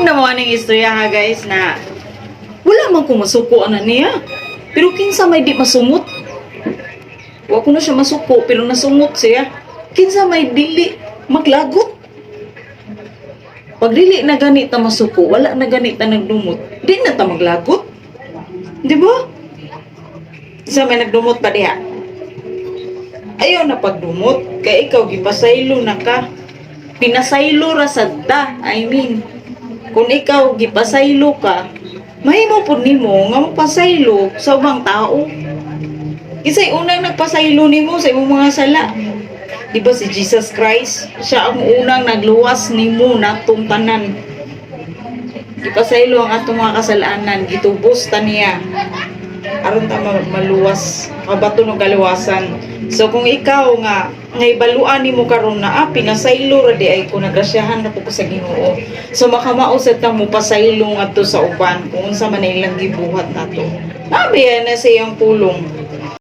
Na mo aning istorya ha, guys, na wala man ko masuko ana niya. Pero kinsa may di masungot? Wa ko na siya masuko pero nasungot siya. Kinsa may dili maglagot? Pag dili na gani ta masuko, wala na gani ta nagdumot, di na ta maglagot. Di ba? Sa may nagdumot pa diha. Ayaw na pagdumot, kay ikaw gipasaylo na ka. Pinasaylo ra sad ta. I mean, kung ikaw gipasaylo ka, mahimo pud nimo nga mopasaylo sa ubang tao. Kinsay unang nagpasaylo nimo sa imong mga sala? Di ba si Jesus Christ? Siya ang unang nagluwas nimo natong tanan. Gipasaylo ang atong mga kasalanan, gitubos ta niya aron ta maluwas, kabato ng kaluwasan. So kung ikaw nga naibaluan nimo karon na pinasaylo ra di ay ko, nagrasyahan ra ko sa Ginoo. So makamao sad ta mo pasaylo ngadto sa uban kung unsa man ilang gibuhat nato. Nabi na sa iyang pulong.